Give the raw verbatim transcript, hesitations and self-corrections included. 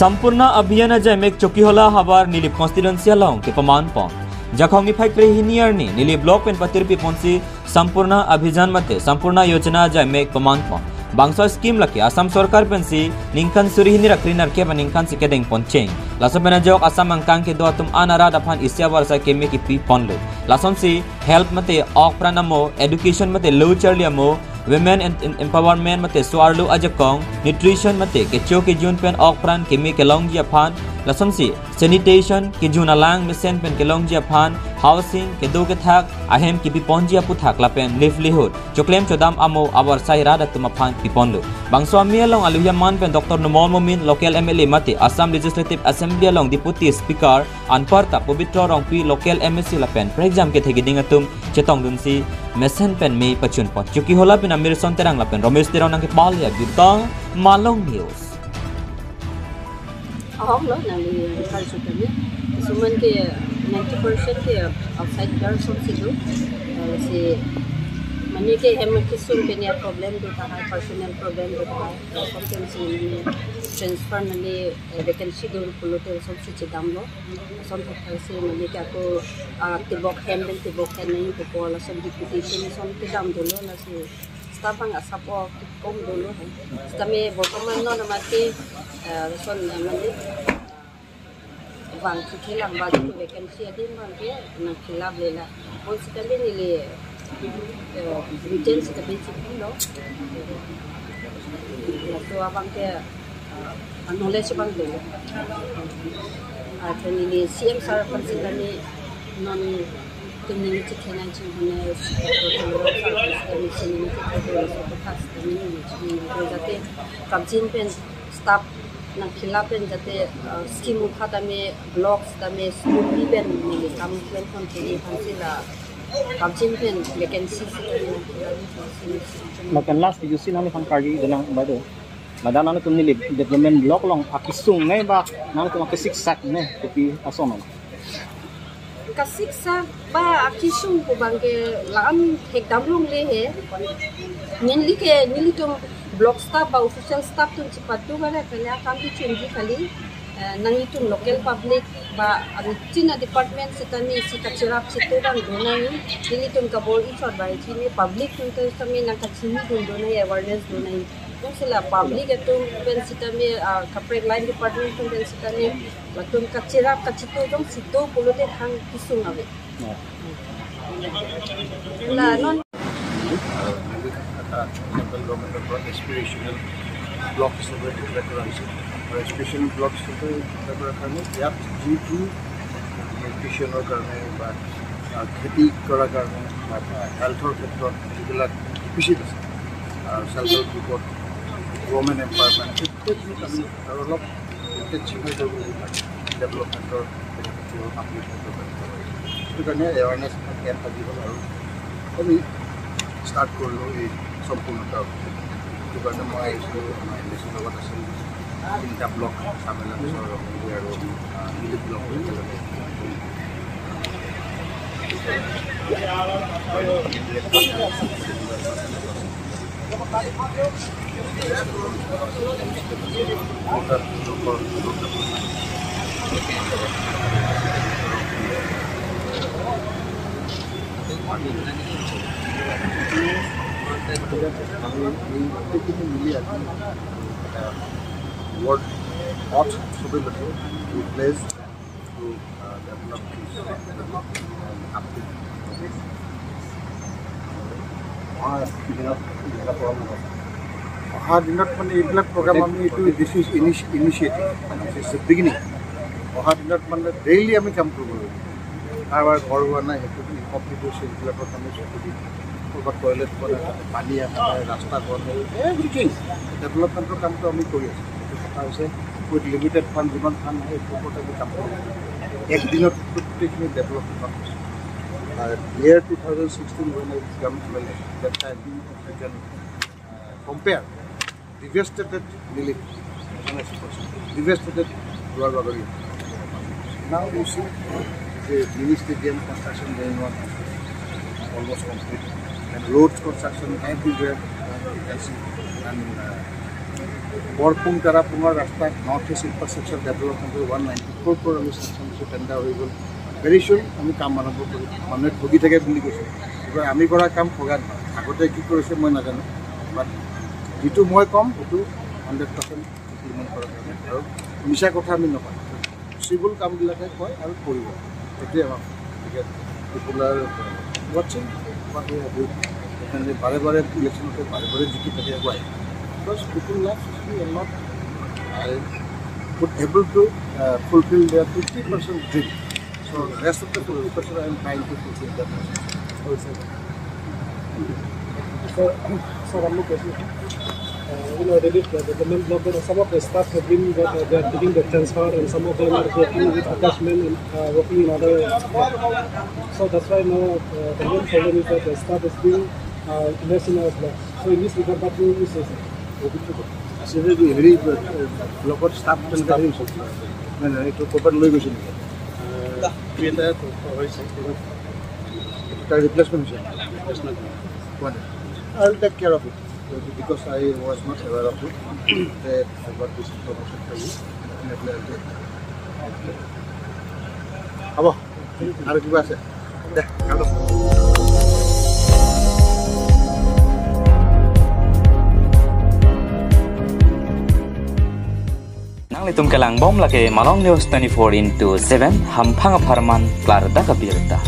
Sampoorna Abhiyan ajaimek Chokihola havar Nilip constituency along kepaman pon. Jakhong niphai krehini arni Nilip block pen patirpi ponsi Sampoorna Abhiyan mate Sampoorna Yojana ajaimek paman pon. Bangso scheme lake Assam sorkar pensi ningkan suri hini ra kre nerkep aningkan si kedeng pon cheng. Laso pen ajok Assam angkang kedo atum an arat aphan isi avarsai keme kipi ponlo. Lasonsi health mate ok pran amo, education mate lo charli amo, women en-, en-, empowerment mate so-arlo ajakong, nutrition mate kecho kejun pen ok pran keme kelongji aphan, lasonsi sanitation, kejun alang mesen pen kelongji aphan, housing, kedo kethak, ahem kipi ponji aputhak lapen livelihood, choklem chodam amo avarsai rat atum aphan piponlo. Bangso amei along aluhi aman pen Doctor Numal Momin, local M L A mate Assam Legislative Assembly along Deputy Speaker, anparta Pobitro Rongpi, local M A C lapen prekjam kethe keding atum chetongdunsi mesen pen mei pachun pon. Chokihola pen Amirson Terang lapen Romesh Terang nangkepale abirta, Malong News. Ahok lo, nangli refer sutame. Kisuman ke ninety percent ke outside girls hostel do. Eh, si mane ke hem kisum ke niya problem do tahai, personal problem do tahai. Eh, sometimes si mane transfer mane, eh, vacancy do pulote somsi chedamlo. Som thakthak si mane ke ako, ah, tibok hem pen tibok hem nangpo, lason deputation som kedam dolo, lasi staff bang asap o kom dolo hai. Sitame bortoman non amat ke, eh, son, eh, mane, bang thekthelang ba vacancy adim bang ke nang fill up lela. Bon sitame neli, eh, written sitame chipilo. Laso abang ke, eh, knowledge bang dolo. Ah, then neli C M sir aphan sitame non tum neli chikhenang chinghunes, sitame neli chikhenang chinghunes, jate kapjin pen staff nang fill up pen jate, uh, scheme upha tame, blocks tame, school pen neli kam pen kon kini aphansi la kapjin pen vacancy sitame nang fill up pen. Lapen last U C nangli aphan karju denang bado. Ladak nangtum Nilip development block along akisung ne ba nangtum akesik sak ne kopi ason? Kasik sak ba akisung pu bang ke la-an thekdam longle he. Neli ke, nelitum block staff ba official staff atum chipatu ba le pele akam kechunji kali. Eh, nanglitum local public ba anchina department sitame isi kachirap chitu dam do nangji. Nelitum kabor-i chot ba chini public atum sitame nang kachini dun do nangji, awareness do nangji. Jongsi la public atum pen sitame, ah, kaprek line department atum pen sitame latum kachirap kachitu jongsi do pulote thang kisung ave. Ya. La non. Central government-or পৰা aspirational block হিচাপে ডিক্লেয়াৰ কৰা হৈছে। আৰু এছপিৰেশ্যনেল ব্লক হিচাপে ডিক্লেয়াৰ কৰাৰ কাৰণে ইয়াত যিটো নিউট্ৰিশ্যনৰ কাৰণে বা, আহ, খেতি কৰাৰ কাৰণে বা, আহ, হেল্থৰ ক্ষেত্ৰত যিবিলাক ডেফিচিট আছে, আহ, চেল্ফ হেল্প গ্ৰুপত ৱমেন এম্পাৱাৰমেণ্ট, গোটেইখিনিত আমি আৰু অলপ ইনটেনচিফাই কৰিব লাগিব ডেভেলপমেণ্টৰ। সেইটো কাৰণে এৱাৰনেছ কেম্প আজি হ'ল আৰু আমি ষ্টাৰ্ট কৰিলোঁ এই সম্পূৰ্ণতা। সেইটো কাৰণে মই আহিছিলোঁ, আমাৰ এম এ চিৰ লগত আছিল, তিনিটা ব্লক চাব এলাংচৰ আৰু, আহ, নিলিপ ব্লক একেলগে। আমি এই গোটেইখিনি মিলি আজি এটা ৱৰ্ড অথ চবে লৈছোঁ, replace to, uh, develop this, uh, update. অহা দিনত এইবিলাক প্ৰগ্ৰাম হ'ব। অহা দিনত মানে এইবিলাক প্ৰগ্ৰাম আমি এইটো, this is initi-, initiative, this is the beginning। অহা দিনত মানে ডেইলি আমি কাম কৰিব লাগিব। কাৰোবাৰ ঘৰ হোৱা নাই, সেইটো ইনকমপ্লিট হৈছে, এইবিলাকৰ কাৰণে চকু দিম। ক'ৰবাত টয়লেট হোৱা নাই, পানী অহা নাই, ৰাস্তা হোৱা নাই, এভৰিথিং ডেভেলপমেণ্টৰ কামটো আমি কৰি আছোঁ। এইটো কথা হৈছে, উইথ লিমিটেড ফাণ্ড, যিমান ফাণ্ড আহে, এইটোৰ ওপৰত আমি কাম কৰি আছোঁ। এক দিনত গোটেইখিনি ডেভেলপ নহয়। Year two thousand sixteen when I become M L A, that time we can, uh, compare devastated Nilip, devastated Duar Bagori. Now you see the mini stadium construction going on, almost complete, and roads construction everywhere, uh, you can see, and, uh, বৰপুং তাৰাপুঙৰ ৰাস্তাত নৰ্থ ইষ্ট ইনফ্ৰাষ্ট্ৰাকচাৰ ডেভেলপমেণ্টৰ one ninety four crore আমি চেংচন দিছোঁ, টেণ্ডাৰ হৈ গ'ল। ভেৰি চুন আমি কাম আৰম্ভ কৰিম। মানুহে ঠগি থাকে বুলি কৈছে, এইবাৰ আমি কৰা কাম ঠগা নহয়। আগতে কি কৰিছে মই নাজানো, বাট যিটো মই ক'ম সেইটো হাণ্ড্ৰেড পাৰ্চেণ্ট ইমপ্লিমেণ্ট কৰা কাৰণে আৰু মিছা কথা আমি নকওঁ। পচিবল কামবিলাকে কয় আৰু কৰিব, সেইটোৱে আমাৰ। গতিকে পিপল আৰ ৱাচিং, বাট উই আৰ ডুইং। সেইকাৰণে বাৰে বাৰে ইলেকশ্যনতে বাৰে বাৰে জিকি থাকে, why? Because people love me a lot. I could able to fulfill their fifty percent dream. So rest of the fifty percent I am trying to fulfill that. Sir, sir, one more question. Uh, you know, the, the government block, that some of the staff have been, uh, they are taking the transfer, and some of them are working with attachment and, uh, working in other. So that's why now, uh, the main problem is that the staff is being, uh, less in our block. So in this regard, what do you say, sir? Actually, every, uh, block staff transfer, নাই, নাই, এইটো ক'ৰবাত লৈ গৈছে নেকি? এটা হৈছে, তাৰ ৰিপ্লেচমেণ্ট হৈছে। What? I will take care of it because I was not aware of it. They have got this information for you. Definitely I will take care of it. হ'ব, আৰু কিবা আছে? দে, কাটো। Nanglitum kelang bom lake Malong News twenty-four into seven, hamphang apharman klardak abirta.